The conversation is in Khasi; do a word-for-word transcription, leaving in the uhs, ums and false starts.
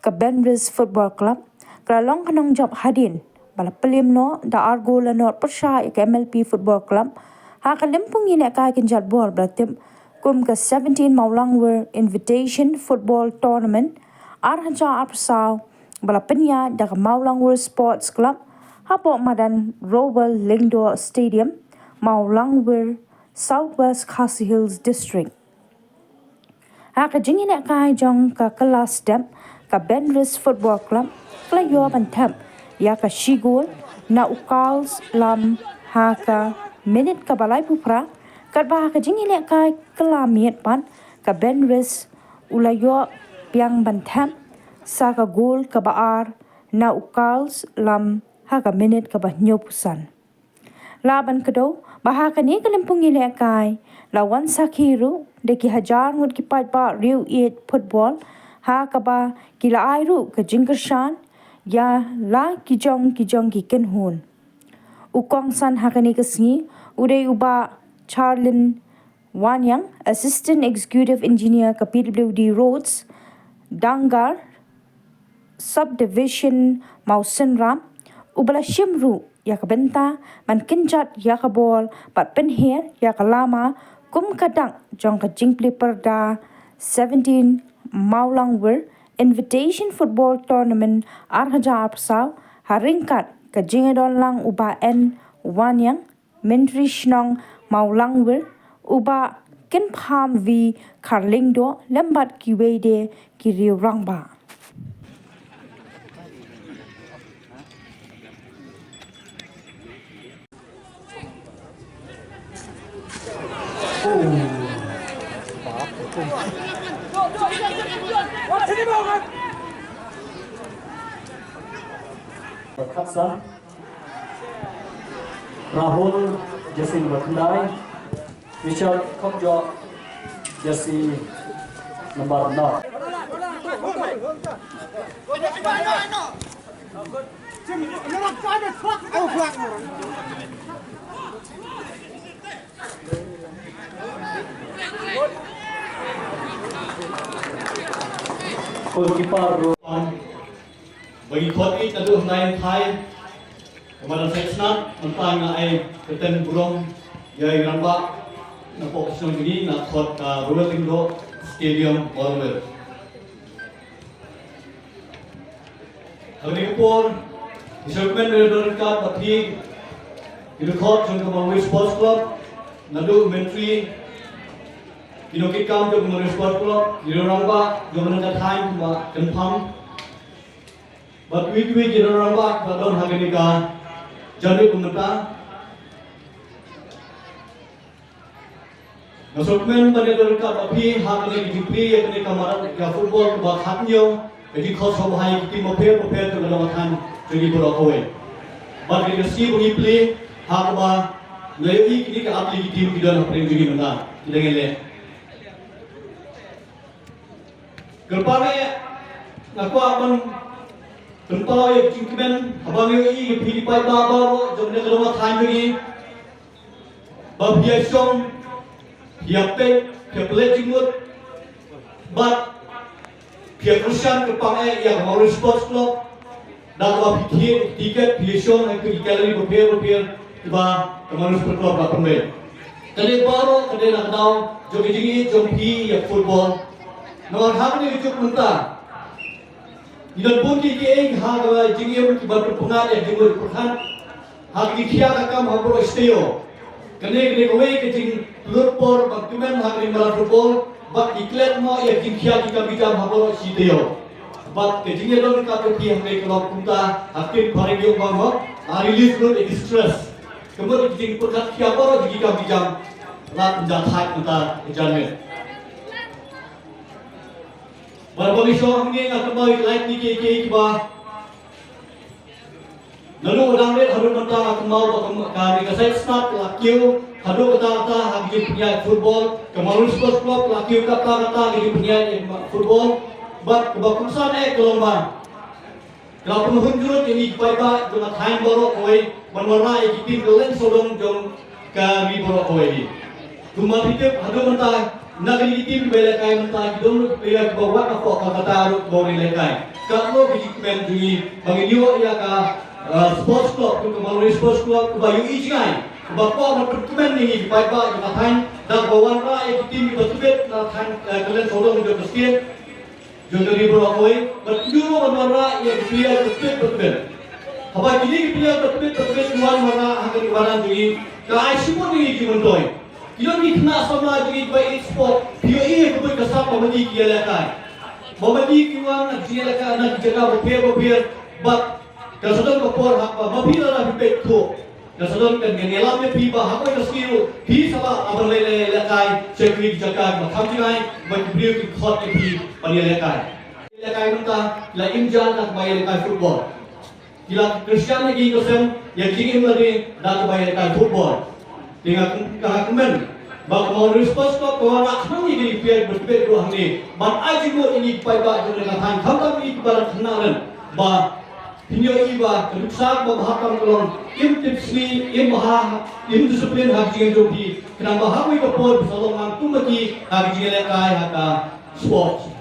ka Benris Football Club ka la long ka nongjop hadien ba la pynliem noh da ar gol la nod pyrshah ïa ka M L P Football Club ha ka lympung ïalehkai kynjat ball ba la tip kum ka seventeen Mawlangwir Invitation Football Tournament ar hajar arphew saw ba la pynïaid da ka Mawlangwir Sports Club hapoh madan Rowell Lyngdoh Stadium, Mawlangwir, South West Khasi Hills District. Ha ka jingïalehkai jong ka kylla step, ka Benris Football Club ka la ïoh ban thep ïa ka shi gol na u Carl Lam ha ka minit kaba laiphew phra, katba ha ka jingïalehkai kylla miet pat ka Benris u la ïoh biang ban thep sa ka gol kaba ar na u Carl Lam ha ka minit kaba hynñiewphew san. Lah ban kdew ba ha kane ka lympung ïalehkai la wan sakhi ruh da ki hajar ngut ki paidbah riew ïeit football, ha kaba ki la ai ruh ka jingkyrshan ïa la ki jong ki jong ki kynhun. U kongsan ha kane ka sngi u dei u Bah Charlin Waniang, Assistant Executive Engineer ka P W D Roads, Dangar Subdivision Mawsynram, uba la shim ruh ïa ka bynta ban kynjat ïa ka ball bad pynher ïa ka lama kum ka dak jong ka jingplie pyrda seventeen Mawlangwir Invitation Football Tournament ar hajar arphew saw, ha ryngkat ka jingïadon lang u Bah N Waniang, Myntri Shnong Mawlangwir, u Bah Kynpham V Kharlyngdoh lem bad kiwei de ki riew rangbah. Khatsan. Rahul Jasin Bakhandai, Richard Khokjok, Jasi number nine. Goalkeeper, Ba ngi khot ïa ka duh hynrei hynrei ka madan Sait Snap, mynta nga ai kyrteng burom ïa i rangbah na pok shnong jong ngi na khot ka Ruwa Tingdo Stadium Borwer. Ha kane ka por ngi sngewkmen ban ïa don ryngkat bad phi ki dkhot jong ka Mawlangwir Sports Club, naduh myntri, ki nongkitkam jong ka Mawlangwir Sports Club, ki rangbah jong ka thaiñ, kumba kynpham. Bad kiwei kiwei ki rangbah kiba don ha kane ka janmiet mynta. Nga sngewkmen ban ïa don ryngkat bad phi ha kane ka jingplie ïa kane ka madan ka football kaba khatñiew, ka jingkhot sngewbha ïa ki team bapher bapher jong ka dong ka thaiñ jong ngi baroh kawei. Bad kane ka sngi ba ngi plie ha kaba nga ïohi kine ki artylli ki team ki don hapdeng jong ngi mynta, ki dang ïaleh. Kyrpang eh nga kwah ban pynpaw ïa ka jingkmen haba nga ïohi ïa phi ki paidbah baroh jong kane ka dong ka thaiñ jong ngi, ba phi ïa shong, phi ïa peit, phi ïa pynleit jingmut bad phi ïa kyrshan kyrpang eh ïa ka Mawlangwir Sports Club. Da kaba phi thied tiket, phi ïa shong ha ki gallery bapher bapher kiba ka Mawlangwir Sports Club ka pynbeit. Kane baroh ka dei na ka daw jong ka jingïeit jong phi ïa football. Namar ha kane ka juk mynta ngi don bun kiei kiei ha ka jingim kiba pynpyngngad ïa ka jingmut pyrkhat. Ha ka jingkhia ka kam ha baroh shi taïew. Kane ka dei kawei ka jingpynlut por ba kmen ha kane ka madan football bad ngi klet noh ïa ka jingkhia ki kam ki jam ha baroh shi taïew. Bad ka jingïadon ryngkat jong phi hangne ka long kumta ha ktien phareng ïoh ba mo, a release lut ïa ki stress. Ka mut ïa ka jingpyrkhat khia baroh ïa ki kam ki jam. Lada pynjah thait mynta ka janmiet. Bad ba ngi shong hangne nga kynmaw ïa ki lai ki kiei kiei kiba Naduh u dang rit haduh mynta nga kynmaw ba ka, ka, ka Sait Snap ka la kiew haduh katta katta ha ka jingpynïaid football, ka Mawlangwir Sports Club ka la kiew katta katta ha ka jingpynïaid football. Bad kaba kongsan eh ka long ba ka la pynhun jurut ïa ngi ki paidbah jong ka thaiñ baroh kawei ban wanrah ïa ki team kylleng sawdong jong ka ri baroh kawei. Kumba phi tip haduh mynta Na kine ki team kiba ïalehkai mynta ki don ruh ki player kiba wan napoh Kolkata ruh kiba wan ïalehkai. Katno ki jingkmen jong ngi ba ngin ïoh ïa ka, uh, sports club, kum ka Mawryngkneng Sports Club, kaba ïohi jngai, kaba kwah ban pynkmen ïa ngi ki paidbah jong ka thaiñ da kaba wanrah ïa ki team kiba tbit na thaiñ, uh, ka leng sawdong jong ka state. Jong ka ri baroh kawei, bad ki ïoh ban wanrah ïa ki player ba tbit ba tbit. Haba kine ki player ba tbit ba tbit ki wan wanrah ha kane ka balang jong ngi, ka ai shibun ïa ngi ki myntoi. Ki don ki khynnah samla jong ngi kiba ïeit sport, phi ïohi ïa ka buit ka sap ba ma ngi ki ïalehkai. Ba ma ngi ki wan na ki jingïalehkai na ki jaka bapher bapher, bad ka sdang ka por haba ma phi lada phi peit thuh. Ka sdang kan ngan ïalam ïa phi ba ha kawei ka sngi ruh phi sa lah ban leit lehkai sha ki jaka ba kham jngai ba ki briew ki khot ïa phi ban ïalehkai. Ïalehkai mynta la im jan da kaba ïalehkai football. Ki la kyrshan ïa ki, kyrshan ïa ki jingim lade da kaba ïalehkai football. Te nga kmen ba ka Mawryngkneng Sports Club ka wanrah khnang ïa ki player ba tbit ruh hangne ban ai jingmut ïa ki paidbah jong ka thaiñ, khamtam ïa ki ba la khynnah ren ba phin ïohi ba ka nuksa kaba bha tam ka long, im tip sngi, im bha, im discipline ha ka jingim jong phi. Khnang ba ha kawei ka por phin sa long ngan kum ma ki ha ka jingïalehkai ha ka sports.